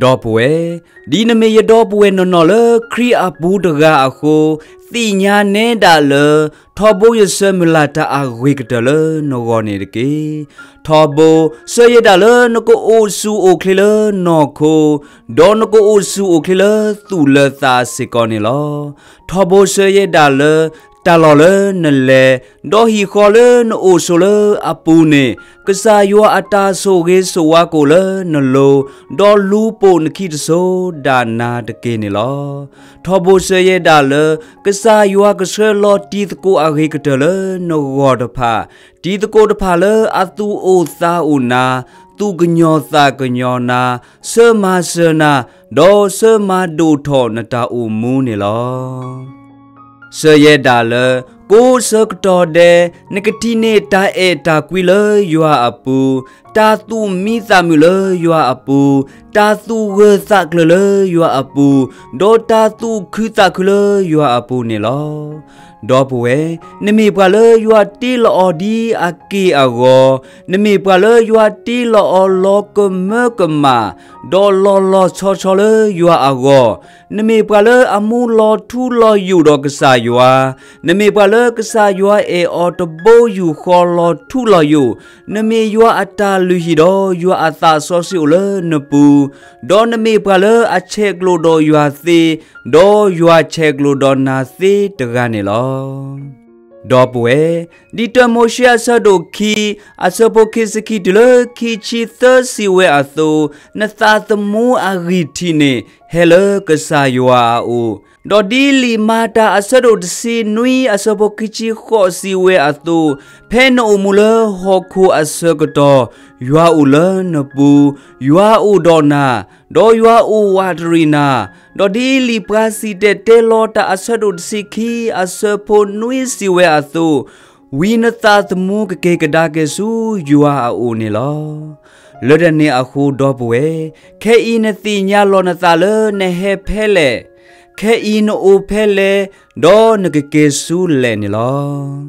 ဒီပုၢ်ဝဲၢ်, ဒ်နမ့ၢ်ယဒီပုၢ်ဝဲၢ်နီၢ်နီၢ်လၢခရံာ်အပူၤတဂၤအဃိ, သ့ၣ်ညါနဲဒၣ်လၢ ထီဘိယဆၢမုၢ်လၢ်တၢ်အဂ့ၤကတၢၢ်လၢနဂီၢ်န့ၣ်တက့ၢ်. ထီဘိဆၢယဲဒၣ်လၢနကအိၣ်ဆူၣ်အိၣ်ချ့လၢနီၢ်ခိ, ဒီးနကအိၣ်ဆူၣ်အိၣ်ချ့လၢသူၣ်လၢသးစ့ၢ်ကီးန့ၣ်လီၤ. ထီဘိဆၢယဲဒၣ်လၢ တၢ်လီၢ်လၢနလဲၤ, ဒီးဟံၣ်ဃီလၢနအိၣ်ဆိးလၢအပူၤန့ၣ်, ကစၢ်ယွၤအတၢ်ဆိၣ်ဂ့ၤဆိၣ်ဝါကအိၣ်လၢနလိၤ, ဒီးလူၤပိာ်နခံတစိၤဒၣ်နၤတက့ၢ်န့ၣ်လီၤ. ထီဘိဆၢယဲဒၣ်လၢ ကစၢ်ယွၤကဆှၢလီၤတံၤသကိးအဂ့ၤကတၢၢ်လၢနဂီၢ်တဖၣ်, တံၤသကိးတဖၣ်လၢအသူၣ်အိၣ်သးအိၣ်နၤ, သူၣ်ကညီၤသးကညီၤနၤ, ဆၢမၤစၢၤနၤ, ဒီးဆၢမၤဒိၣ်ထီၣ်နတၢ်အိၣ်မူန့ၣ်လီၤ. ဆၢယဲဒၣ်လၢ ကိးဆၢကတီၢ်ဒဲး နကထံၣ်န့ၢ်တၢ်အဲၣ်တၢ်ကွံလၢယွၤအပူၤ, တၢ်သူၣ်မံသးမုာ်လၢယွၤအပူၤ, တၢ်သူၣ်ဂၢၢ်သးကျၢၤလၢယွၤအပူၤ, ဒီးတၢ်သူၣ်ခုသးခုလၢယွၤအပူၤန့ၣ်လီၤ. ဒီပုၢ်ဝဲၢ်, နမ့ၢ်ပှၤလၢယွၤတ့လီၤအီၤဒ်အက့ၢ်အဂီၤ, နမ့ၢ်ပှၤလၢယွၤတ့လီၤအီၤလီၤကမၢကမၣ်, ဒီးလီၤလီၤဆီဆီလၢယွၤအဂီၢ်, နမ့ၢ်ပှၤလၢအမူလီၤထူလီၤယိာ်ဒီးကစၢ်ယွၤ, နမ့ၢ်ပှၤလၢကစၢ်ယွၤအဲၣ်အီၤတဘိယူၢ်ဃီလီၤထူလီၤယိာ်, နမ့ၢ်ယွၤအတၢ်လုၢ်ဟံၣ်ဒီးယွၤအသးစီဆှံအိၣ်လၢနပူၤ, ဒီးနမ့ၢ်ပှၤလၢအဆဲးကျိးဒီးယွၤသ့, ဒီးယွၤဆဲးကျိးဒီးနၤသ့တဂၤန့ၣ်လီၤ. ဒီပုၢ်ဝဲၢ်, ဒ်တၢမိၤၡ့အဆၢဒိၣ်ခံ, အဆၢဖိခံဆံခံတုၤလၢခံဆံသၢစံးဝဲအသိး, နသးသမူအဂံၢ်ထံးန့ၣ် ဟဲလၢကစၢ်ယွၤအအိၣ်, ဒီးဒ်လံာ်မၤတၢ်အဆၢဒိၣ်တဆံနွံအဆၢဖိခံဆံဃိးစံးဝဲအသိး, ဖဲနအိၣ်မူလၢဟီၣ်ခိၣ်အဆၢကတီၢ်, ယွၤအိၣ်လၢနပူၤ, ယွၤအိၣ်ဒီးနၤ, ဒီးယွၤအိၣ်ဝးတရံးနၤ, ဒီးဒ်လံာ်ပှၤစံၣ်တဲၤတဲလီၤတၢ်အဆၢဒိၣ်တဆံခံအဆၢဖိနွံစံးဝဲအသိး, ဝံနသးသမူကက့ၤကဒါက့ၤဆူယွၤအအိၣ်န့ၣ်လီၤ. လၢတၢ်န့ၣ်အဃိဒီပုၢ်ဝဲၢ်, ခဲအံၤနသ့ၣ်ညါလီၤနသးလၢနဟဲဖဲလဲၣ်, ခဲအံၤနအိၣ်ဖဲလဲၣ်, ဒီးနကက့ၤဆူလဲၣ်န့ၣ်လီ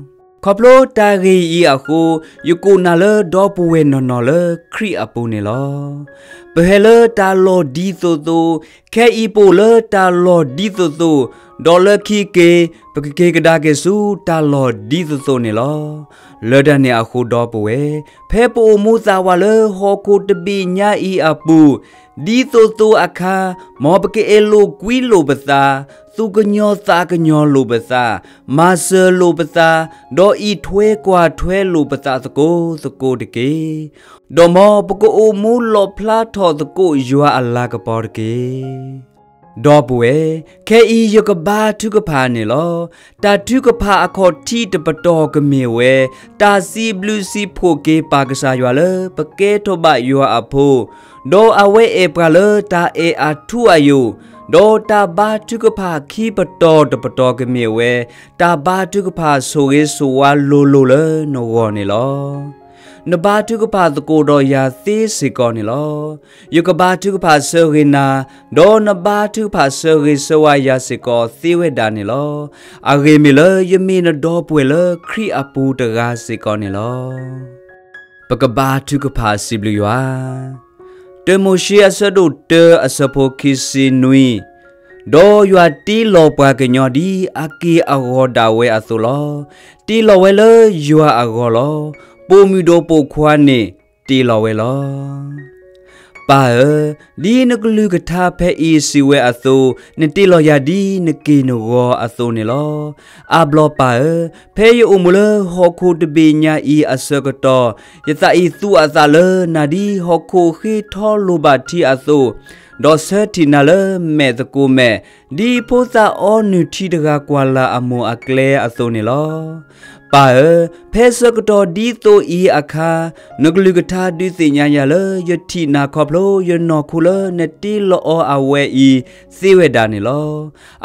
ၤ. ခီဖျိတၢ်ဂ့ၢ်အံၤအဃိ, ယကိးနၤလၢဒီပုၢ်ဝဲၢ်နီၢ်နီၢ်လၢခရံာ်အပူၤန့ၣ်လီၤ. ပဟဲလၢတၢ်လီၢ်ဒ်သိးသိး, ခဲအံၤပအိၣ်လၢတၢ်လီၢ်ဒ်သိးသိး, ဒီးလၢခံက့ၤ ပကက့ၤကဒါက့ၤဆူတၢ်လီၢ်ဒ်သိးသိးန့ၣ်လီၤ. လၢတၢ်န့ၣ်အဃိဒီပုၢ်ဝဲၢ်, ဖဲပအိၣ်မူသးဝးလၢဟီၣ်ခိၣ်တဘ့ၣ်ညါအံၤအပူၤ, ဒ်သိးသိးအခါ, မ်ပကအဲၣ်လိာ်ကွံလိာ်ပသး, သူၣ်ကညီၤသးကညီၤလိာ်ပသး, မၤစၢၤလိာ်ပသး, ဒီးအံးထွဲကွၢ်ထွဲလိာ်ပသးသကိးသကိးတက့ၢ်. ဒီးမ်ပကအိၣ်မူလီၣ်ဖျါထီၣ်သကိးယွၤအလၤကပီၤတက့ၢ်. ဒီပုၢ်ဝဲၢ်, ခဲအံၤယကဘါထုကဖၣ်န့ၣ်လီၤ. တၢ်ထုကဖၣ်အခီၣ်ထံးတပတီၢ်ကမ့ၢ်ဝဲ, တၢ်စံးဘျုးစံးဖှိၣ်က့ၤပၢ်ကစၢ်ယွၤလၢပကဲထီၣ်ဘၣ်ယွၤအဖိ, ဒီးအဝဲအဲၣ်ပှၤလၢတၢ်အဲၣ်အထူအယိာ်, ဒီးတၢ်ဘါထုကဖၣ်ခံပတီၢ်တပတီၢ်ကမ့ၢ်ဝဲ, တၢ်ဘါထုကဖၣ်ဆိၣ်ဂ့ၤဆိၣ်ဝါလိၤလိၤလၢနဂီၢ်န့ၣ်လီၤ. နဘါထုကဖၣ်သကိးဒီးယၤသ့စ့ၢ်ကီးန့ၣ်လီၤ. ယကဘါထုကဖၣ်ဆၢဂ့ၤနၤ, ဒီးနဘါထုကဖၣ်ဆၢဂ့ၤဆၢဝါယၤစ့ၢ်ကီးသ့ဝဲဒၣ်န့ၣ်လီၤ. အဂ့ၢ်မ့ၢ်လၢယမ့ၢ်နဒီပုၢ်ဝဲၢ်လၢခရံာ်အပူၤတဂၤစ့ၢ်ကီးန့ၣ်လီၤ. ပကဘါထုကဖၣ်စံးဘျုးယွၤ. တၢမိၤၡ့အဆၢဒိၣ်တၢအဆၢဖိခံဆံနွံ, ဒီးယွၤတ့လီၤပှၤကညီဒ်အက့ၢ်အဂီၤဒၣ်ဝဲအသိးလီၤ. တ့လီၤဝဲလၢယွၤအဂီၢ်လီၤ. ပိာ်မုၣ်ဒီးပိာ်ခွါန့ၣ်တ့လီၤဝဲလီၤ. ပၢ်ဧၢ, ဒ်နကလုၢ်ကထါဖဲအံၤစံးဝဲအသိး, နတ့လီၤယၤဒ်နက့ၢ်နဂီၤအသိးန့ၣ်လီၤ. အါဘျီပၢ်ဧၢ, ဖဲယအိၣ်မူလၢဟီၣ်ခိၣ်တဘ့ၣ်ညါအံၤအဆၢကတီၢ်, ယသးအံၤသူၣ်အသးလၢနၤဒ်ဟီၣ်ခိၣ်ဃ့ထီလိာ်ဘၣ်ထံအသိး, ဒီးဆၢထံၣ်နၤလၢမဲာ်သကိးမဲာ်, ဒ်ဖိသၣ်အီနုၢ်ထံတဂၤကွၢ်လၢ်အမိၢ်အကျဲအသိးန့ၣ်လီၤ. ပၢ်ဧၢ, ဖဲဆၢကတီၢ်ဒ်သိးအံၤအခါ, နကလုၢ်ကထါဒုးသ့ၣ်ညါယၤလၢယထံၣ်နၤခီဖျိယနီၢ်ခိလၢနတ့လီၤအီၤအဝဲအံၤသ့ဝဲဒၣ်န့ၣ်လီၤ.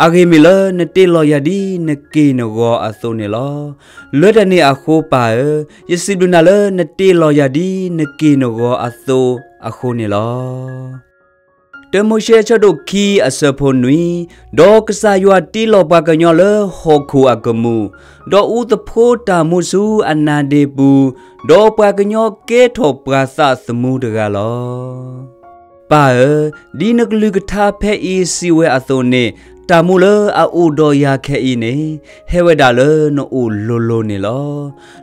အဂ့ၢ်မ့ၢ်လၢနတ့လီၤယၤဒ်နက့ၢ်နဂီၤအသိးန့ၣ်လီၤ. လၢတၢ်န့ၣ်အဃိပၢ်ဧၢ, ယစံးဘျုးနၤလၢနတ့လီၤယၤဒ်နက့ၢ်နဂီၤအသိးအဃိန့ၣ်လီၤ. တၢမိၤၡ့အဆၢဒိၣ်ခံအဆၢဖိနွံ, ဒီးကစၢ်ယွၤတ့လီၤပှၤကညီလၢဟီၣ်ခိၣ်အကမူၣ်, ဒီးအူသဖှိတၢ်မူဆူအနါဒ့ပူၤ, ဒီးပှၤကညီကဲထီၣ်ပှၤသးသမူတဂၤလီၤ. ပၢ်ဧၢ, ဒ်နကလုၢ်ကထါဖဲအံၤစံးဝဲအသိးန့ၣ်, တၢ်မူလၢအအိၣ်ဒီးယၤခဲအံၤန့ၣ်, ဟဲဝဲဒၣ်လၢနအိၣ်လိၤလိၤန့ၣ်လီၤ.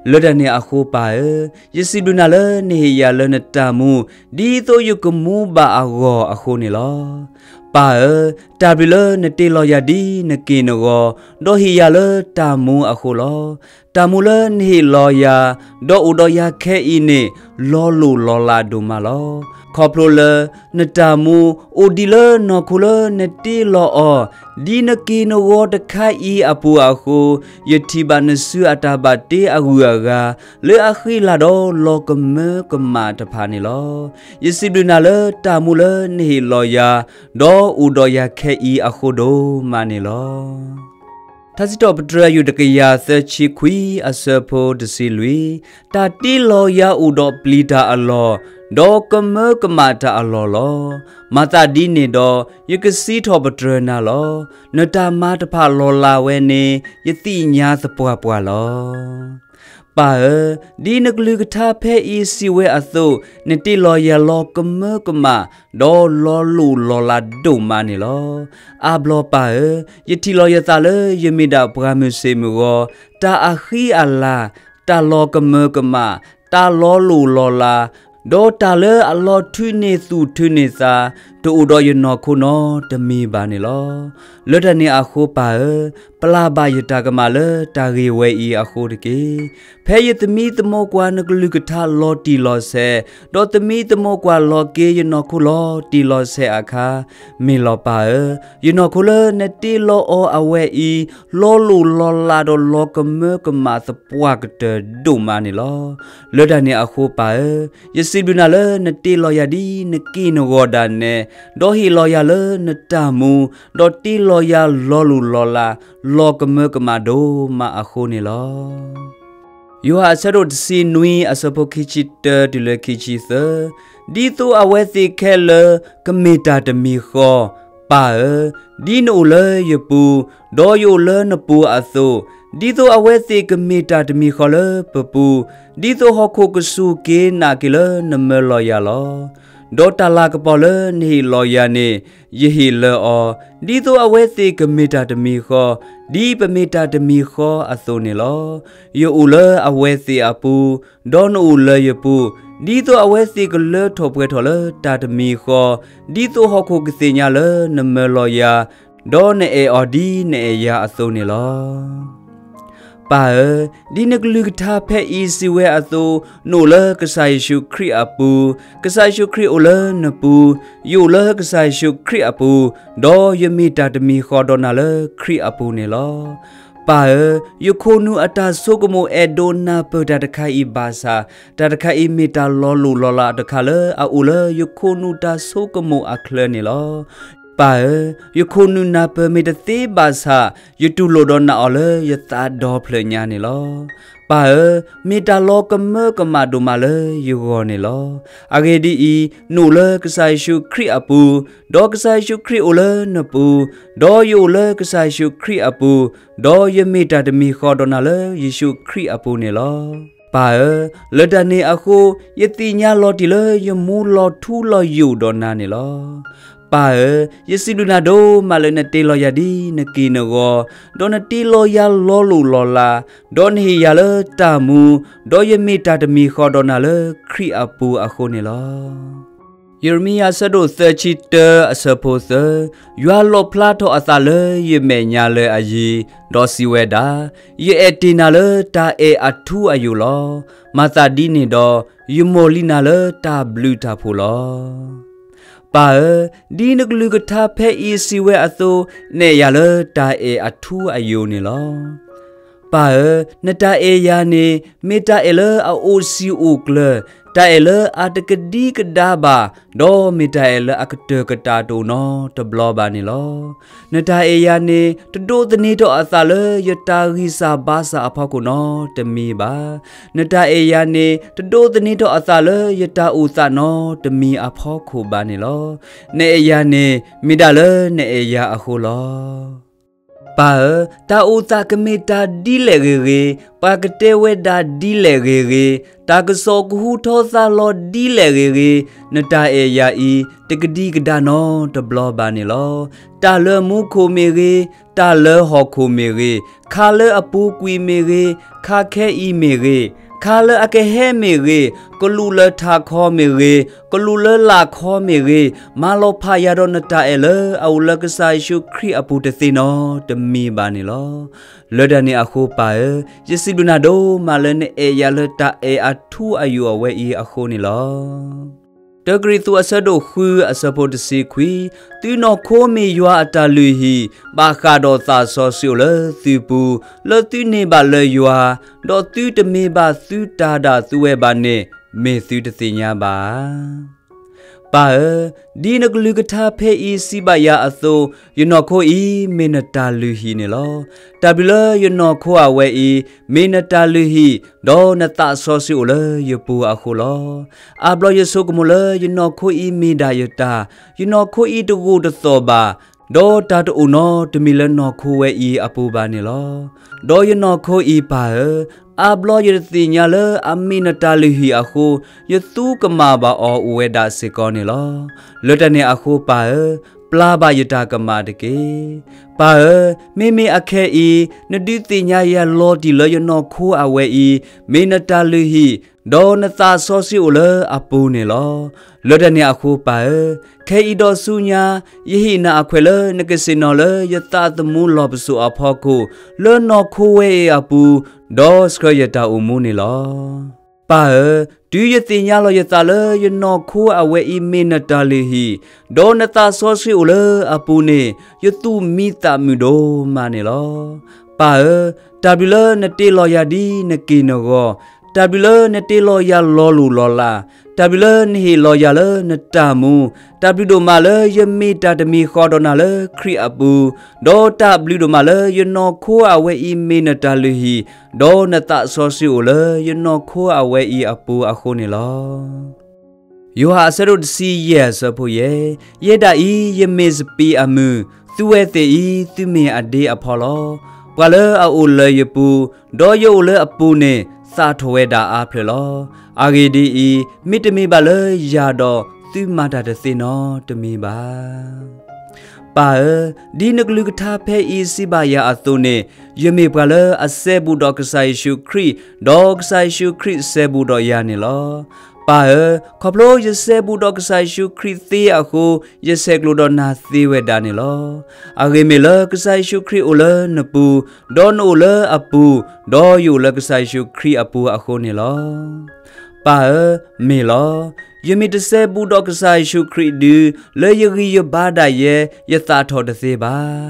လၢတၢ်န့ၣ်အဃိပၢ်ဧၢ, ယစံးဘျုးနၤလၢနဟ့ၣ်ယၤလၢနတၢ်မူ, ဒ်သိးယကမူဘၣ်အဂီၢ်အဃိန့ၣ်လီၤ. ပၢ်ဧၢ, တၢ်ဘျုးလၢနတ့လီၤယၤဒ်နက့ၢ်နဂီၤ, ဒီးဟ့ၣ်ယၤလၢတၢ်မူအဃိလီၤ. တၢ်မူလၢနဟ့ၣ်လီၤယၤ, ဒီးအိၣ်ဒီးယၤခဲအံၤန့ၣ်, လီၤလိၢ်လီၤလးဒိၣ်မးလီၤ. ခီဖျိလၢ နတၢ်မူအိၣ်ဒံးလၢနီၢ်ခိလၢနတ့လီၤအီၤ, ဒ်နက့ၢ်နဂီၤတခါအံၤအပူၤအဃိ, ယထံၣ်ဘၣ်နစုအတၢ်ဘၣ်တ့အဂုၤအဂၤ, လၢအဃံလၤဒီးလီၤကမၢကမၣ်တဖၣ်န့ၣ်လီၤ. ယစံးဘျုးနၤလၢတၢ်မူလၢနဟ့ၣ်လီၤယၤ, ဒီးအိၣ်ဒီးယၤခဲအံၤအဃိဒိၣ်မးန့ၣ်လီၤ. ထါစံးထီၣ်ပတြၢၤ ယူၢ်တကယၤသၢဆံခွံ အဆၢဖိတဆံလွံၢ်, တၢ်တ့လီၤယၤအိၣ်ဒီးပျံၤတၢ်အလီၢ်, ဒီးကမၢကမၣ်တၢ်အလီၢ်လီၤ. မၤသးဒ်န့ၣ်ဒီး, ယကစံးထီၣ်ပတြၢၤနၤလီၤ. နတၢ်မၤတဖၣ်လီၤလးဝဲန့ၣ်, ယသ့ၣ်ညါသပှၢ်ပှၢ်လီၤ. ပၢ်ဧၢ, ဒ်နကလုၢ်ကထါဖဲအံၤစံးဝဲအသိး, နတ့လီၤယၤလီၤကမၢကမၣ်, ဒီးလီၤလိၢ်လီၤလးဒိၣ်မးန့ၣ်လီၤ. အါဘျီပၢ်ဧၢ, ယထံၣ်လီၤယသးလၢယမ့ၢ်ဒၣ်ပှၤမုၢ်ဆ့ၣ်မုၢ်ဂီၤ, တၢ်အဃံအလၤ, တၢ်လီၤကမၢကမၣ်, တၢ်လီၤလိၢ်လီၤလး, ဒီးတၢ်လၢအလီၤထုးန့ၢ်သူၣ်ထုးန့ၢ်သး, တအိၣ်ဒီးယနီၢ်ခိနီတမံၤဘၣ်န့ၣ်လီၤ. လၢတၢ်န့ၣ်အဃိပၢ်ဧၢ, ပျၢ်ဘၣ်ယတၢ်ကမၣ်လၢတၢ်ဂ့ၢ်ဝဲအံၤအဃိတက့ၢ်. ဖဲယသမံသမိးကွၢ်နကလုၢ်ကထါလီၤတံၢ်လီၤဆဲး, ဒီးသမံသမိးကွၢ်လီၤက့ၤယနီၢ်ခိလီၤတံၢ်လီၤဆဲးအခါ, မ့ၢ်လီၤပၢ်ဧၢ, ယနီၢ်ခိလၢနတ့လီၤအီၤအဝဲအံၤ, လီၤလိၢ်လီၤလးဒီးလီၤကမၢကမၣ်သပှၢ်ကတၢၢ်ဒိၣ်မးန့ၣ်လီၤ. လၢတၢ်န့ၣ်အဃိပၢ်ဧၢ, ယစံးဘျုးနၤလၢနတ့လီၤယၤဒ်နက့ၢ်နဂီၤဒၣ်နဲ, ဒီးဟ့ၣ်လီၤယၤလၢနတၢ်မူ, ဒီးတ့လီၤယၤလီၤလိၢ်လီၤလး, လီၤကမၢကမၣ်ဒိၣ်မးအဃိန့ၣ်လီၤ. ယိၤဟၣ်အဆၢဒိၣ်တဆံနွံအဆၢဖိခံဆံတၢတုၤလၢခံဆံသၢ, ဒ်သိးအဝဲသ့ၣ်ခဲလၢာ်ကမ့ၢ်တၢ်တမံၤဃီ, ပၢ်ဧၢ, ဒ်နအိၣ်လၢယပူၤ, ဒီးယအိၣ်လၢနပူၤအသိး, ဒ်သိးအဝဲသ့ၣ်ကမ့ၢ်တၢ်တမံၤဃီလၢပပူၤ, ဒ်သိးဟီၣ်ခိၣ်ကစူၢ်က့ၤနာ်က့ၤလၢနမၢလီၤယၤလီၤ. ဒီးတၢ်လၤကပီၤလၢနဟ့ၣ်လီၤယၤန့ၣ်, ယဟ့ၣ်လၢအီၤ, ဒ်သိးအဝဲသ့ၣ်ကမ့ၢ်တၢ်တမံၤဃီ, ဒ်ပမ့ၢ်တၢ်တမံၤဃီအသိးန့ၣ်လီၤ. ယအိၣ်လၢအဝဲသ့ၣ်အပူၤ, ဒီးနအိၣ်လၢယပူၤ, ဒ်သိးအဝဲသ့ၣ်ကလၢထီၣ်ပှဲၤထီၣ်လၢတၢ်တမံၤဃီ, ဒ်သိးဟီၣ်ခိၣ်ကသ့ၣ်ညါလၢနမၢလီၤယၤ, ဒီးနအဲၣ်အီၤဒ်နအဲၣ်ယၤအသိးန့ၣ်လီၤ. ပၢ်ဧၢ, ဒ်နကလုၢ်ကထါဖဲအံၤစံးဝဲအသိး, နအိၣ်လၢကစၢ်ယ့ၣ်ၡူးခရံာ်အပူၤ, ကစၢ်ယ့ၣ်ၡူးခရံာ်အိၣ်လၢနပူၤ, ယအိၣ်လၢကစၢ်ယ့ၣ်ၡူးခရံာ်အပူၤ, ဒီးယမ့ၢ်တၢ်တမံၤဃီဒီးနၤလၢခရံာ်အပူၤန့ၣ်လီၤ. ပၢ်ဧၢ, ယခိၣ်နူာ်အတၢ်ဆိကမိၣ်အဲၣ်ဒိးနၢ်ပၢၢ်တၢ်တခါအံၤဘၣ်ဆၣ်, တၢ်တခါအံၤမ့ၢ်တၢ်လီၤလိၢ်လီၤလးတခါလၢအအိၣ်လၢယခိၣ်နူာ်တၢ်ဆိကမိၣ်အချၢန့ၣ်လီၤ. ပၢ်ဧၢ, ယခိၣ်နူာ်နၢ်ပၢၢ်မ့ၢ်တသ့ဘၣ်ဆၣ်, ယတူၢ်လိာ်ဒီးနာ်အီၤလၢယသးဒီဖျၢၣ်ညါန့ၣ်လီၤ. ပၢ်ဧၢ, မ့ၢ်တၢ်လီၤကမၢကမၣ်ဒိၣ်မးလၢယဂီၢ်န့ၣ်လီၤ. အဂ့ၢ်ဒ်အံၤ, နအိၣ်လၢကစၢ်ယ့ၣ်ၡူးခရံာ်အပူၤ, ဒီးကစၢ်ယ့ၣ်ၡူးခရံာ်အိၣ်လၢနပူၤ, ဒီးယအိၣ်လၢကစၢ်ယ့ၣ်ၡူးခရံာ်အပူၤ, ဒီးယမ့ၢ်တၢ်တမံၤဃီဒီးနၤလၢယ့ၣ်ၡူးခရံာ်အပူၤန့ၣ်လီၤ. ပၢ်ဧၢ, လၢတၢ်န့ၣ်အဃိ, ယသ့ၣ်ညါလီၤတံၢ်လၢယမူလီၤထူလီၤယိာ်ဒီးနၤန့ၣ်လီၤ. ပၢ်ဧၢ, ယစံးဘျုးနၤဒိၣ်မးလၢနတ့လီၤယၤဒ်နက့ၢ်နဂီၤ, ဒီးနတ့လီၤယၤလီၤလိၢ်လီၤလး, ဒီးနဟ့ၣ်ယၤလၢတၢ်မူ, ဒီးယမ့ၢ်တၢ်တမံၤဃီဒီးနၤလၢခရံာ်အပူၤအဃိန့ၣ်လီၤ. ယံးရမံယၤအဆၢဒိၣ်သၢဆံတၢအဆၢဖိသၢ, ယွၤလီၣ်ဖျါထီၣ်အသးလၢယမဲာ်ညါလၢအယံၤ, ဒီးစံးဝဲဒၣ်, ယအဲၣ်တ့ၢ်နၤလၢတၢ်အဲၣ်အထူအယိာ်လီၤ. မၤသးဒ်န့ၣ်ဒီး, ယမိၢ်လံနၤလၢတၢ်ဘျုးတၢ်ဖှိၣ်လီၤ. ပၢ်ဧၢ, ဒ်နကလုၢ်ကထါဖဲအံၤစံးဝဲအသိး, နအဲၣ်ယၤလၢတၢ်အဲၣ်အထူအယိာ်န့ၣ်လီၤ. ပၢ်ဧၢ, နတၢ်အဲၣ်ယၤန့ၣ်, မ့ၢ်တၢ်အဲၣ်လၢအအိၣ်စံာ်အိၣ်ကျၢၤ, တၢ်အဲၣ်လၢအတကဒံကဒါဘၣ်, ဒီးမ့ၢ်တၢ်အဲၣ်လၢအကတၢၢ်ကတာ်တအိၣ်နီတဘျီဘၣ်န့ၣ်လီၤ. နတၢ်အဲၣ်ယၤန့ၣ်, တဒိးသန့ၤထီၣ်အသးလၢယတၢ်ဂံၢ်စၢ်ဘါစၢ်အဖီခိၣ်နီတမံၤဘၣ်. နတၢ်အဲၣ်ယၤန့ၣ်, တဒိးသန့ၤထီၣ်အသးလၢယတၢ်အိၣ်သးနီတမံၤအဖီခိၣ်ဘၣ်န့ၣ်လီၤ. နအဲၣ်ယၤန့ၣ်, မ့ၢ်ဒၣ်လၢနအဲၣ်ယၤအဃိလီၤ. ပၢ်ဧၢ, တၢ်အိၣ်သးကမ့ၢ်တၢ်ဒ်လဲၣ်ဂ့ၤဂ့ၤ, ပှၤကတဲဝဲဒၣ်ဒ်လဲၣ်ဂ့ၤဂ့ၤ, တၢ်ကစီၣ်ကဟူထီၣ်သါလီၤဒ်လဲၣ်ဂ့ၤဂ့ၤ, နတၢ်အဲၣ်ယၤအံၤ တကဒံကဒါနီတဘျီဘၣ်န့ၣ်လီၤ. တၢ်လၢမူခိၣ်မ့ၢ်ဂ့ၤ, တၢ်လၢဟီၣ်ခိၣ်မ့ၢ်ဂ့ၤ, ခါလၢအပူၤကွံာ်မ့ၢ်ဂ့ၤ, ခါခဲအံၤမ့ၢ်ဂ့ၤ, ခါလၢအကဟဲမ့ၢ်ဂ့ၤ, ကလူးလၢထးခီမ့ၢ်ဂ့ၤ, ကလူးလၢလာ်ခီမ့ၢ်ဂ့ၤ, မၤလီၤဖးယၤဒီးနတၢ်အဲၣ်လၢအအိၣ်လၢကစၢ်ယ့ၣ်ၡူးခရံာ်အပူၤတသ့နီတမံၤဘၣ်န့ၣ်လီၤ. လၢတၢ်န့ၣ်အဃိပၢ်ဧၢ, ယစံးဘျုးနၤဒိၣ်မးလၢနအဲၣ်ယၤလၢတၢ်အဲၣ်အထူအယိာ်အဝဲအံၤအဃိန့ၣ်လီၤ. တၢကရံၣ်သူးအဆၢဒိၣ်ဃုအဆၢဖိတဆံခွံ, သုနီၢ်ခိမ့ၢ်ယွၤအတၢ်လုၢ်ဟံၣ်, ဘၣ်ဃးဒီးသးစီဆှံအိၣ်လၢသုပူၤ, လၢသုန့ၢ်ဘၣ်လၢယွၤ, ဒီးသုတမ့ၢ်ဘၣ်သုတၢ်ဒၣ်သုဝဲဘၣ်န့ၣ်, မ့ၢ်သုတသ့ၣ်ညါဘၣ်ဧါ. ပၢ်ဧၢ, ဒ်နကလုၢ်ကထါဖဲအံၤစံးဘၣ်ယၤအသိး, ယနီၢ်ခိအံၤမ့ၢ်နတၢ်လုၢ်ဟံၣ်န့ၣ်လီၤ. တၢ်ဘျုးလၢယနီၢ်ခိအဝဲအံၤ, မ့ၢ်နတၢ်လုၢ်ဟံၣ်, ဒီးနသးစီဆှံအိၣ်လၢယပူၤအဃိလီၤ. အါဘျီယဆိကမိၣ်လၢယနီၢ်ခိအံၤမ့ၢ်ဒၣ်ယတၢ်, ယနီၢ်ခိအံၤတဂိာ်တသီၣ်ဘၣ်, ဒီးတၢ်တအိၣ်နီတမံၤလၢနီၢ်ခိဝဲအံၤအပူၤဘၣ်န့ၣ်လီၤ. ဒီးယနီၢ်ခိအံၤပၢ်ဧၢ, အါဘျီယတသ့ၣ်ညါလၢအမ့ၢ်နတၢ်လုၢ်ဟံၣ်အဃိ, ယသူကမၣ်ဘၣ်အီၤအိၣ်ဝဲဒၣ်စ့ၢ်ကီးန့ၣ်လီၤ. လၢတၢ်န့ၣ်အဃိပၢ်ဧၢ, ပျၢ်ဘၣ်ယတၢ်ကမၣ်တက့ၢ်. ပၢ်ဧၢ, မ့မ့ၢ်အခဲအံၤ, နဒုးသ့ၣ်ညါယၤလီၤတံၢ်လၢယနီၢ်ခိအဝဲအံၤ, မ့ၢ်နတၢ်လုၢ်ဟံၣ်, ဒီးနသးစီဆှံအိၣ်လၢအပူၤန့ၣ်လီၤ. လၢတၢ်န့ၣ်အဃိပၢ်ဧၢ, ခဲအံၤဒီးဆူညါ, ယဟ့ၣ်နၤအခွဲးလၢနကဆ့ၣ်နီၤလၢယသးသမူလီၢ်ပစိာ်အဖီခိၣ်, လၢနီၢ်ခိဝဲအံၤအပူၤ, ဒီးဆှၢယတၢ်အိၣ်မူန့ၣ်လီၤ. ပၢ်ဧၢ, တုၤယသ့ၣ်ညါလီၤယသးလၢယနီၢ်ခိအဝဲအံၤမ့ၢ်နတၢ်လုၢ်ဟံၣ်, ဒီးနသးစီဆှံအိၣ်လၢအပူၤန့ၣ်, ယသူၣ်မံသးမုာ်ဒိၣ်မးန့ၣ်လီၤ. ပၢ်ဧၢ, တၢ်ဘျုးလၢနတ့လီၤယၤဒ်နက့ၢ်နဂီၤ, တၢ်ဘျုးလၢနတ့လီၤယၤလီၤလိၢ်လီၤလး, တၢ်ဘျုးလၢနဟ့ၣ်လီၤယၤလၢနတၢ်မူ, တၢ်ဘျုးဒိၣ်မးလၢယမ့ၢ်တၢ်တမံၤဃီဒီးနၤလၢခရံာ်အပူၤ, ဒီးတၢ်ဘျုးဒိၣ်မးလၢယနီၢ်ခိအဝဲအံၤမ့ၢ်နတၢ်လုၢ်ဟံၣ်, ဒီးနသးစီဆှံအိၣ်လၢယနီၢ်ခိအဝဲအံၤအပူၤအဃိန့ၣ်လီၤ. ယိၤဟၣ်အဆၢဒိၣ်တဆံယဲၢ်အဆၢဖိယဲၢ်, ယဲဒၣ်အံၤယမ့ၢ်စပံးအမုၢ်, သုဝဲသ့ၣ်အံၤ သုမ့ၢ်အဒ့အဖီလီၤ. ပှၤလၢအအိၣ်လၢယပူၤ, ဒီးယအိၣ်လၢအပူၤန့ၣ်, သၣ်ထီၣ်ဝဲဒၣ်အါဖျၢၣ်လီၤ. အဂ့ၢ်ဒ်အံၤ, မ့တမ့ၢ်ဘၣ်လၢယၤဒီး, သုမၤတၢ်တသ့နီတမံၤဘၣ်. ပၢ်ဧၢ, ဒ်နကလုၢ်ကထါဖဲအံၤစံးဘၣ်ယၤအသိးန့ၣ်, ယမ့ၢ်ပှၤလၢအစဲဘူးဒီးကစၢ်ယ့ၣ်ၡူးခရံာ်, ဒီးကစၢ်ယ့ၣ်ၡူးခရံာ်စဲဘူးဒီးယၤန့ၣ်လီၤ. ပၢ်ဧၢ, ခီဖျိယစဲဘူးဒီးကစၢ်ယ့ၣ်ၡူးခရံာ်သ့အဃိ, ယဆဲးကျိးဒီးနၤသ့ဝဲဒၣ်န့ၣ်လီၤ. အဂ့ၢ်မ့ၢ်လၢကစၢ်ယ့ၣ်ၡူးခရံာ်အိၣ်လၢနပူၤ, ဒီးနအိၣ်လၢအပူၤ, ဒီးယအိၣ်လၢကစၢ်ယ့ၣ်ၡူးခရံာ်အပူၤအဃိန့ၣ်လီၤ. ပၢ်ဧၢ, မ့ၢ်လီၤ. ယမ့ၢ်တစဲဘူးဒီးကစၢ်ယ့ၣ်ၡူးခရံာ်ဒု, လၢယဂံၢ်ယဘါဒၣ်ယဲ, ယသၣ်ထီၣ်တသ့ဘၣ်.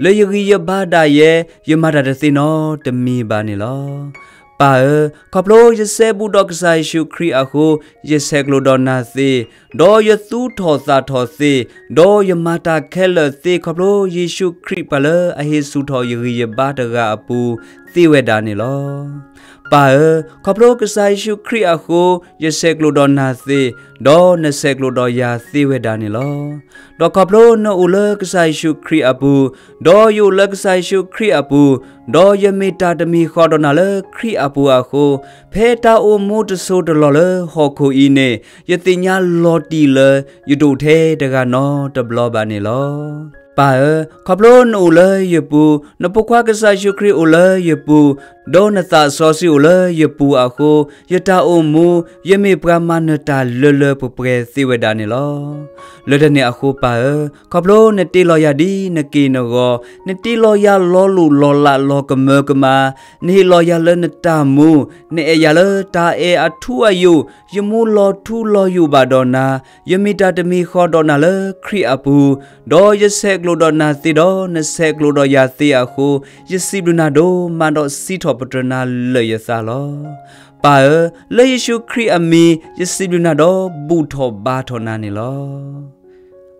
လၢယဂံၢ်ယဘါဒၣ်ယဲ, ယမၤတၢ်တသ့နီတမံၤဘၣ်န့ၣ်လီၤ. ပၢ်ဧၢ, ခီဖျိယစဲဘူးဒီးကစၢ်ယ့ၣ်ၡူးခရံာ်အဃိ, ယဆဲးကျိးဒီးနၤသ့, ဒီးယသူၣ်ထီၣ်သၣ်ထီၣ်သ့, ဒီးယမၤတၢ်ခဲလၢာ်သ့ ခီဖျိယ့ၣ်ၡူးခရံာ်ပှၤလၢအဟ့ၣ်ဆူၣ်ထီၣ်ယဂံၢ်ယဘါတဂၤအပူၤသ့ဝဲဒၣ်န့ၣ်လီၤ. ပၢ်ဧၢ, ခီဖျိကစၢ်ယ့ၣ်ၡူးခရံာ်အဃိ, ယဆဲးကျိးဒီးနၤသ့, ဒီးနဆဲးကျိးဒီးယၤသ့ဝဲဒၣ်န့ၣ်လီၤ. ဒီးခီဖျိနအိၣ်လၢကစၢ်ယ့ၣ်ၡူးခရံာ်အပူၤ, ဒီးယအိၣ်လၢကစၢ်ယ့ၣ်ၡူးခရံာ်အပူၤ, ဒီးယမ့ၢ်တၢ်တမံၤဃီဒီးနၤလၢခရံာ်အပူၤအဃိ, ဖဲတၢ်အိၣ်မူတစိၢ်တလီၢ်လၢဟီၣ်ခိၣ်အံၤန့ၣ်, ယသ့ၣ်ညါလီၤတံၢ်လၢယတအိၣ်ထဲတဂၤနီတဘျီဘၣ်န့ၣ်လီၤ. ပၢ်ဧၢ, ခီဖျိနအိၣ်လၢယပူၤ, နဖိခွါကစၢ်ယ့ၣ်ၡူးခရံာ်အိၣ်လၢယပူၤ, ဒီးနသးစီဆှံအိၣ်လၢယပူၤအဃိ, ယတၢ်အိၣ်မူ, ယမ့ၢ်ပှၤမၤနၢၤတၢ်လၢလၢပှဲၤပှဲၤသ့ဝဲဒၣ်န့ၣ်လီၤ. လၢတၢ်န့ၣ်အဃိပၢ်ဧၢ, ခီဖျိနတ့လီၤယၤဒ်နက့ၢ်နဂီၤ, နတ့လီၤယၤလီၤလိၢ်လီၤလးလီၤကမၢကမၣ်, နဟ့ၣ်လီၤယၤလၢနတၢ်မူ, နအဲၣ်ယၤလၢတၢ်အဲၣ်အထူအယိာ်, ယမူလီၤထူလီၤယိာ်ဘၣ်ဒီးနၤ, ယမ့ၢ်တၢ်တမံၤဃီဒီးနၤလၢခရံာ်အပူၤ, ဒီးယဆဲးကျိးဒီးနၤသ့ဒီး နဆဲးကျိးဒီးယၤသ့အဃိ, ယစံးဘျုးနၤဒိၣ်မးဒီးစံးထီၣ်ပတြၢၤနၤလၢာ်ယသးလီၤ. ပၢ်ဧၢ, လၢယ့ၣ်ၡူးခရံာ်အမံၤ, ယစံးဘျုးနၤဒီးဘူၣ်ထီၣ်ဘါထီၣ်နၤန့ၣ်လီၤ.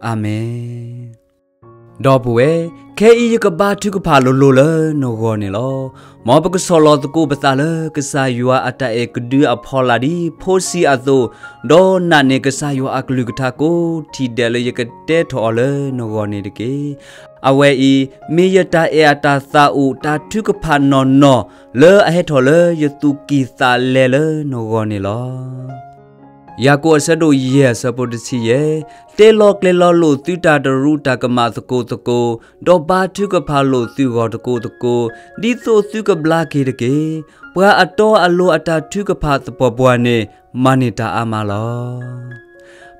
အၤမ့ၣ်. ဒီပုၢ်ဝဲၢ်, ခဲအံၤယကဘါထုကဖၣ်လိၤလိၤလၢနဂီၢ်န့ၣ်လီၤ. မ်ပကဆီၣ်လီၤသကိးပသးလၢကစၢ်ယွၤအတၢ်အဲၣ်ကဒုအဖီလာ်ဒ်ဖိဆံးအသိး, ဒီးနာ်န့ၢ်ကစၢ်ယွၤအကလုၢ်ကထါကိးထံၣ်ဒဲးလၢယကတဲထီၣ်အီၤလၢနဂီၢ်န့ၣ်တက့ၢ်. အဝဲအံၤ မ့ၢ်ယတၢ်အဲၣ်အတၢ်သးအိၣ်တၢ်ထုကဖၣ်နီၢ်နီၢ် လၢအဟဲထီၣ်လၢယသူၣ်ကံၢ်သးလဲလၢနဂီၢ်န့ၣ်လီၤ. ယၤကိာ်အဆၢဒိၣ်ယဲၢ်အဆၢဖိတဆံယဲၢ်, တဲလီၤကျဲၤလီၤလိာ်သုတၢ်တရူးတၢ်ကမၣ်သကိးသကိး, ဒီးဘါထုကဖၣ်လိာ်သုဂီၢ်သကိးသကိး, ဒ်သိးသုကဘျါက့ၤတက့ၢ်. ပှၤအတီအလိၤအတၢ်ထုကဖၣ်သပှၢ်ပှၢ်န့ၣ် မၤန့ၢ်တၢ်အါမးလီၤ.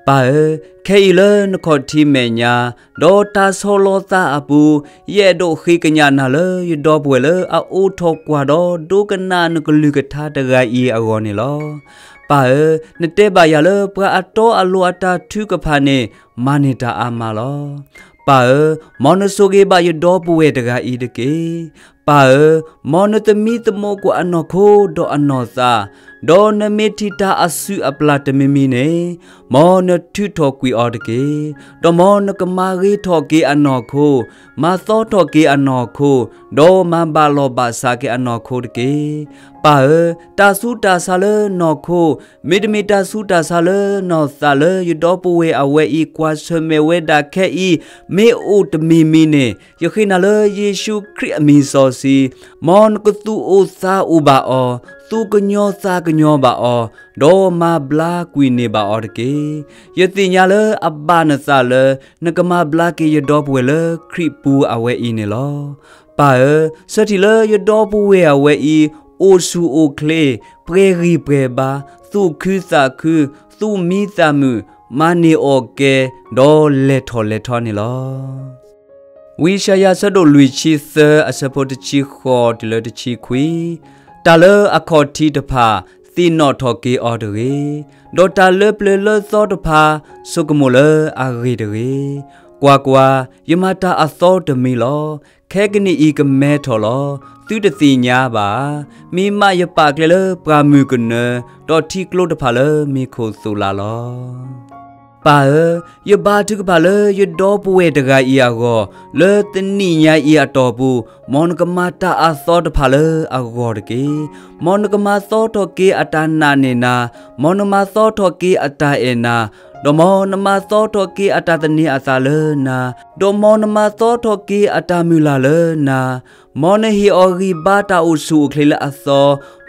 ပၢ်ဧၢ, ခဲအံၤလၢနခီၣ်ထံးမဲာ်ညါ, ဒီးတၢ်ဆီၣ်လီၤသးအပူၤ, ယအဲၣ်ဒိးဃ့ကညးနၤလၢယဒီပုၢ်ဝဲၢ်လၢအအိၣ်ထီၣ်ကွၢ်ဒီးဒိကနၣ်နကလုၢ်ကထါတဂၤအံၤအဂီၢ်န့ၣ်လီၤ. ပၢ်ဧၢ, နတဲဘၣ်ယၤလၢပှၤအတီအလိၤအတၢ်ထုကဖၣ်န့ၣ် မၤန့ၢ်တၢ်အါမးလီၤ. ပၢ်ဧၢ, မ်နဆိၣ်ဂ့ၤဘၣ်ယဒီပုၢ်ဝဲၢ်တဂၤအံၤတက့ၢ်. ပၢ်ဧၢ, မ်နသမံသမိးကွံာ်အနီၢ်ခိဒီးအနီၢ်သး, ဒီးနမ့ၢ်ထံၣ်တၢ်အစုၣ်အပျၢ်တမံၤမံၤန့ၣ်, မ်နထုးထီၣ်ကွံာ်အီၤတက့ၢ်. ဒီးမ်နကမၤဂ့ၤထီၣ်က့ၤအနီၢ်ခိ, မၤသီထီၣ်က့ၤအနီၢ်ခိ, ဒီးမၤဘၣ်လီၢ်ဘၣ်စးက့ၤအနီၢ်ခိတက့ၢ်. ပၢ်ဧၢ, တၢ်ဆူးတၢ်ဆါလၢနီၢ်ခိ, မ့တမ့ၢ်တၢ်ဆူးတၢ်ဆါလၢနီၢ်သးလၢယဒီပုၢ်ဝဲၢ်အဝဲအံၤကွၢ်ဆၢၣ်မဲာ်ဝဲဒၣ်ခဲအံၤ, မ့ၢ်အိၣ်တမံၤမံၤန့ၣ်, ယဃ့နၤလၢယ့ၣ်ၡူးခရံာ်အမံၤစီဆှံ, မ်နကသူၣ်အိၣ်သးအိၣ်ဘၣ်အီၤ, သူၣ်ကညီၤသးကညီၤဘၣ်အီၤ, ဒီးမၤဘျါကွံာ်န့ၢ်ဘၣ်အီၤတက့ၢ်. ယသ့ၣ်ညါလၢအဘၣ်နသးလၢ နကမၤဘျါက့ၤယဒီပုၢ်ဝဲၢ်လၢခရံာ်ပူၤအဝဲအံၤန့ၣ်လီၤ. ပၢ်ဧၢ, ဆၢထံၣ်လၢယဒီပုၢ်ဝဲၢ်အဝဲအံၤ, အိၣ်ဆူၣ်အိၣ်ချ့, ပှဲၤဂံၢ်ပှဲၤဘါ, သူၣ်ခုသးခု, သူၣ်မံသးမုာ်, မၤန့ၢ်အီၣ်ကဲ, ဒီးလဲၤထီၣ်လဲၤထီန့ၣ်လီၤ. ဝံယၡါယၤအဆၢဒိၣ်လွံၢ်ဆံသၢအဆၢဖိတဆံဃိးတုၤလၢတဆံခွံ, တၢ်လၢအခီၣ်ထံးတဖၣ်သ့ၣ်နီၣ်ထီၣ်က့ၤအီၤတဂ့ၤ, ဒီးတၢ်လၢပျၢၤလၢသီတဖၣ်ဆိကမိၣ်လၢအဂ့ၢ်တဂ့ၤ. ကွၢ်ကွၢ်, ယမၤတၢ်အသီတမံၤလီၤ. ခဲကနံၣ်အံၤကမဲထီၣ်လီၤ. သုတသ့ၣ်ညါဘၣ်ဧါ. မ့ၢ်မးယပာ်ကျဲလၢပှၢ်မုၢ်ကနၢ, ဒီးထံကျိတဖၣ်လၢမ့ၢ်ခိၣ်သိၣ်လးလီၤ. ပၢ်ဧၢ, ယဘါထုကဖၣ်လၢယဒီပုၢ်ဝဲၢ်တဂၤအံၤအဂီၢ်, လၢတနံၣ်ညါအံၤအတီၢ်ပူၤ, မ်နကမၤတၢ်အသီတဖၣ်လၢအဂီၢ်တက့ၢ်. မ်နကမၤသီထီၣ်က့ၤအတၢ်နာ်န့ၢ်နၤ, မ်နမၤသီထီၣ်က့ၤအတၢ်အဲၣ်နၤ, ဒီးမ်နမၤသီထီၣ်က့ၤအတၢ်သန့ၤအသးလၢနၤ, ဒီးမ်နမၤသီထီၣ်က့ၤအတၢ်မုၢ်လၢ်လၢနၤ, မ်နဟ့ၣ်အီၤဂံၢ်ဘါတၢ်အိၣ်ဆူၣ်အိၣ်ချ့လၢအသီ,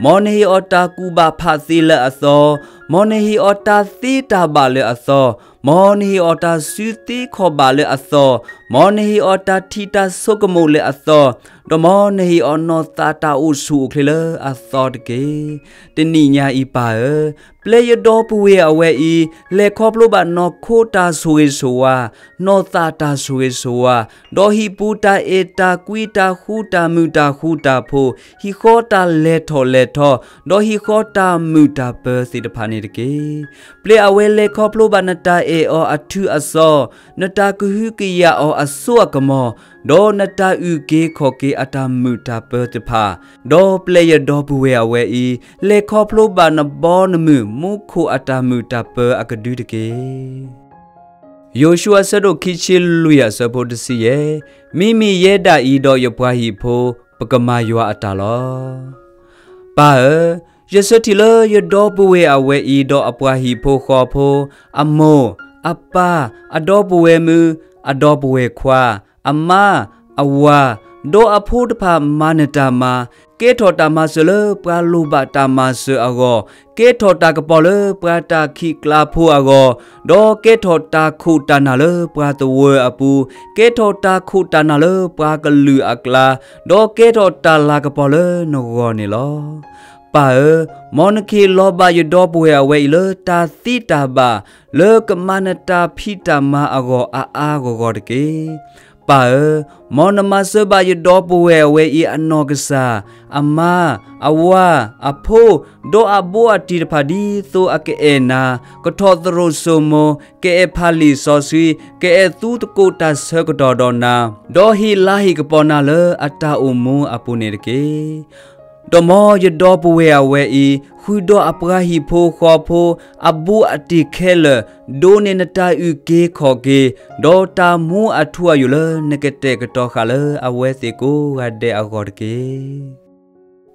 မ်နဟ့ၣ်အီၤတၢ်ကူၣ်ဘၣ်ဖးသ့လၢအသီ, မ်နဟ့ၣ်အီၤတၢ်သ့တၢ်ဘၣ်လၢအသီ, မ်နဟ့ၣ်အီၤတၢ်စုသ့ခီၣ်ဘၣ်လၢအသီ, မ်နဟ့ၣ်အီၤတၢ်ထံၣ်တၢ်ဆိကမိၣ်လၢအသီ, ဒီးမ်နဟ့ၣ်အီၤနီၢ်သးတၢ်အိၣ်ဆူၣ်အိၣ်ချ့လၢအသီတက့ၢ်. တနံၣ်ညါအံၤပၢ်ဧၢ, ပျဲယဒီပုၢ်ဝဲၢ်အဝဲအံၤ, လဲၤခီဖျိဘၣ်နီၢ်ခိတၢ်ဆိၣ်ဂ့ၤဆိၣ်ဝါ, နီၢ်သးတၢ်ဆိၣ်ဂ့ၤဆိၣ်ဝါ, ဒီးဟံၣ်ပူၤတၢ်အဲၣ်တၢ်ကွံတၢ်ဃူတၢ်မုာ်တၢ်ဃူတၢ်ဖိး, ဟံၣ်ဃီတၢ်လဲၤထီၣ်လဲၤထီ, ဒီးဟံၣ်ဃီတၢ်မုာ်တၢ်ပၢၤသ့ၣ်တဖၣ်န့ၣ်တက့ၢ်. ပျဲအဝဲလဲၤခီဖျိဘၣ်နတၢ်အဲၣ်အီၤအထူအစီ, နတၢ်ကဟုကယာ်အီၤအစိအကမီၤ, ဒီးနတၢ်အုၣ်က့ၤခီၣ်က့ၤအတၢ်မုာ်တၢ်ပၢၤတဖၣ်, ဒီးပျဲယဒီပုၢ်ဝဲၢ်အဝဲအံၤ, လဲၤခီဖျိဘၣ်နဘီနမုၢ်မူခိၣ်အတၢ်မုာ်တၢ်ပၢၤအကဒုတက့ၢ်. ယိၤၡူအဆၢဒိၣ်ခံဆံလွံၢ်အဆၢဖိတဆံယဲၢ်, မ့မ့ၢ်ယဲဒၣ်အံၤဒီးယပှၤဟံၣ်ဖိ, ပကမၤယွၤအတၢ်လီၤ. ပၢ်ဧၢ, ယဆၢထံၣ်လၢယဒီပုၢ်ဝဲၢ်အဝဲအံၤဒီးအပှၤဟံၣ်ဖိဃီဖိ, အမိၢ်, အပၢ်, အဒီပုၢ်ဝဲၢ်မုၣ်, အမါ, အဝၤ, ဒီးအဖိတဖၣ်မၤနတၢ်မၤ, ကဲထီၣ်တၢ်မၤစၢၤလၢပှၤလိၣ်ဘၣ်တၢ်မၤစၢၤအဂီၢ်, ကဲထီၣ်တၢ်ကပီၤလၢပှၤတၢ်ခံးကျါဖိအဂီၢ်, ဒီးကဲထီၣ်တၢ်ခိၣ်တၢ်နၢ်လၢပှၤသဝီအပူၤ, ကဲထီၣ်တၢ်ခိၣ်တၢ်နၢ်လၢပှၤကလုာ်အကျါ, ဒီးကဲထီၣ်တၢ်လၤကပီၤလၢနဂီၢ်န့ၣ်လီၤ. ပၢ်ဧၢ, မ်နကဟ့ၣ်လီၤဘၣ်ယဒီပုၢ်ဝဲၢ်အဝဲအံၤလၢတၢ်သံတၢ်ဘၣ်, လၢကမၤနတၢ်ဖံးတၢ်မၤအဂီၢ်အါအါဂီၢ်ဂီၢ်တက့ၢ်. ပၢ်ဧၢ, မ်နမၤစၢၤဘၣ်ယဒီပုၢ်ဝဲၢ်အဝဲအံၤအနီၢ်ကစၢ်, အမါ, အဝၤ, အဖိ, ဒီးအဘိအတံၢ်တဖၣ်ဒ်သိးအကအဲၣ်နၤ, ကထီၣ်သရိာ်စိမိၤ, ကအဲၣ်ဖးလံာ်စီဆှံ, ကအဲၣ်သူသကိးတၢ်ဆၢကတီၢ်ဒီးနၤ, ဒီးဟ့ၣ်လၤဟ့ၣ်ကပီၤနၤလၢအတၢ်အိၣ်မူအပူၤန့ၣ်တက့ၢ်. ဒီးမ်ယဒီပုၢ်ဝဲၢ်အဝဲအံၤ, ဃုာ်ဒီးအပှၤဟံၣ်ဖိဃီဖိ, အဘူးအတံၢ်ခဲလၢာ်, ဒိးန့ၢ်နတၢ်အုၣ်က့ၤခီၣ်က့ၤ, ဒီးတၢ်မူအထူအယိာ်လၢနကတဲာ်ကတီၤဃာ်လၢအဝဲသ့ၣ်ကိးဂၤဒဲးအဂီၢ်တက့ၢ်.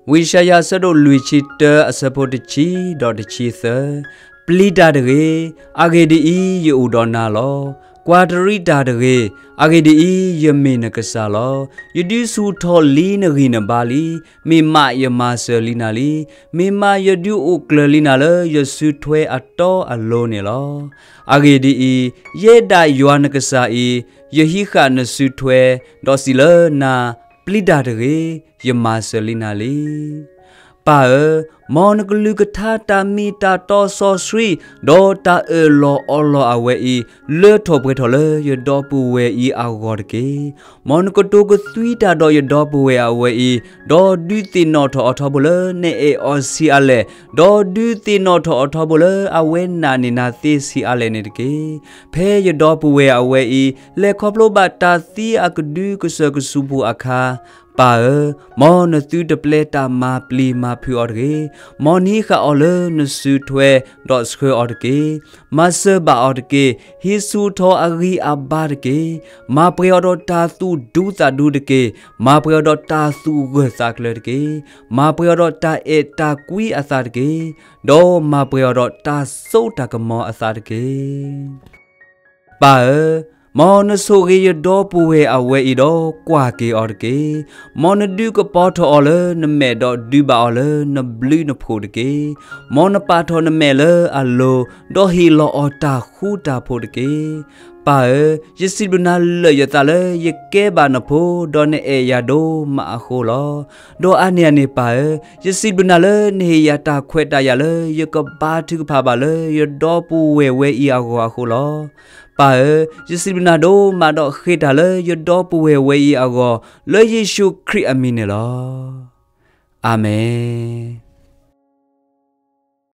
ဝံယၡါယၤအဆၢဒိၣ်လွံၢ်ဆံတၢအဆၢဖိတဆံဒီးတဆံသၢ, ပျံၤတၢ်တဂ့ၤ, အဂ့ၢ်ဒ်အံၤ, ယအိၣ်ဒီးနၤလီၤ. ကွၢ်တရံးတၢ်တဂ့ၤ. အဂ့ၢ်ဒ်အံၤ, ယမ့ၢ်နကစၢ်လီၤ. ယဒုးဆူၣ်ထီၣ်လံနဂံၢ်နဘါလံ. မ့ၢ်မးယမၤစၢၤလံနၤလံ. မ့ၢ်မးယဒုးအိၣ်ကျၢၤလံနၤလၢယစုထွဲအတီအလိၤန့ၣ်လီၤ. အဂ့ၢ်ဒ်အံၤ, ယဲဒၣ်ယွၤနကစၢ်အံၤ, ယဟံးဃာ်နစုထွဲ, ဒီးစံးလၢနၤ, ပျံၤတၢ်တဂ့ၤ, ယမၤစၢၤလံနၤလံ. ပၢ်ဧၢ, မ်နကလုၢ်ကထါတၢ်မ့ၢ်တၢ်တီစီဆှံ, ဒီးတၢ်အၢၣ်လီၤအီလီၤအဝဲအံၤ, လၢထီၣ်ပှဲၤထီၣ်လၢယဒီပုၢ်ဝဲၢ်အံၤအဂီၢ်တက့ၢ်. မ်နကတိၤကသွံတၢ်ဒီးယဒီပုၢ်ဝဲၢ်အဝဲအံၤ, ဒီးဒုးသ့ၣ်နီၣ်ထီၣ်အီၤထီဘိလၢနအဲၣ်အီၤဆံးအါလဲၣ်, ဒီးဒုးသ့ၣ်နီၣ်ထီၣ်အီၤထီဘိလၢအဝဲနာ်န့ၢ်နၤသ့ဆံးအါလဲၣ်န့ၣ်တက့ၢ်. ဖဲယဒီပုၢ်ဝဲၢ်အဝဲအံၤ, လဲၤခီဖျိဘၣ်တၢ်သံအကဒုကစၢၢ်ကဆူးပူၤအခါ, ပၢ်ဧၢ, မ်နသုတပျဲတၢ်မၤပျံၤမၤဖုးအီၤတဂ့ၤ. မ်နဟံးဃာ်အီၤလၢနစုထွဲ, ဒီးဆှၢအီၤတက့ၢ်. မၤစၢၤဘၣ်အီၤတက့ၢ်. ဟံးဆူၣ်ထီၣ်အဂံၢ်အဘါတက့ၢ်. မၤပှဲၤအီၤဒီးတၢ်သူၣ်ဒူသးဒူတက့ၢ်. မၤပှဲၤအီၤဒီးတၢ်သူၣ်ဂၢၢ်သးကျၢၤတက့ၢ်. မၤပှဲၤအီၤဒီးတၢ်အဲၣ်တၢ်ကွံအသးတက့ၢ်. ဒီးမၤပှဲၤအီၤဒီးတၢ်စိတၢ်ကမီၤအသးတက့ၢ်. ပၢ်ဧၢ, မ်နဆိၣ်ဂ့ၤယဒီပုၢ်ဝဲၢ်အဝဲအံၤဒီးကွၢ်က့ၤအီၤတက့ၢ်. မ်နဒုးကပီၤထီၣ်အီၤလၢနမဲာ်ဒီးဒုးဘၣ်အီၤလၢနဘျုးနဖှိၣ်တက့ၢ်. မ်နပာ်ထီၣ်နမဲာ်လၢအလိၤ, ဒီးဟ့ၣ်လီၤအီၤတၢ်ဃူတၢ်ဖိးတက့ၢ်. ပၢ်ဧၢ, ယစံးဘျုးနၤလၢာ်ယသးလၢယကဲဘၣ်နဖိ, ဒီးနအဲၣ်ယၤဒိၣ်မးအဃိလီၤ. ဒီးအါန့ၢ်အန့ၣ်ပၢ်ဧၢ, ယစံးဘျုးနၤလၢနဟ့ၣ်ယၤတၢ်ခွဲးတၢ်ယာ်လၢယကဘါထုကဖၣ်ဘၣ်လၢယဒီပုၢ်ဝဲၢ်ဝဲအံၤအဂီၢ်အဃိလီၤ. ပၢ်ဧၢ, ယစံးဘျုးနၤဒိၣ်မးဒီးဃ့တၢ်လၢယဒီပုၢ်ဝဲၢ်ဝဲအံၤအဂီၢ်, လၢယ့ၣ်ၡူးခရံာ်အမံၤန့ၣ်လီၤ. အၤမ့ၣ်.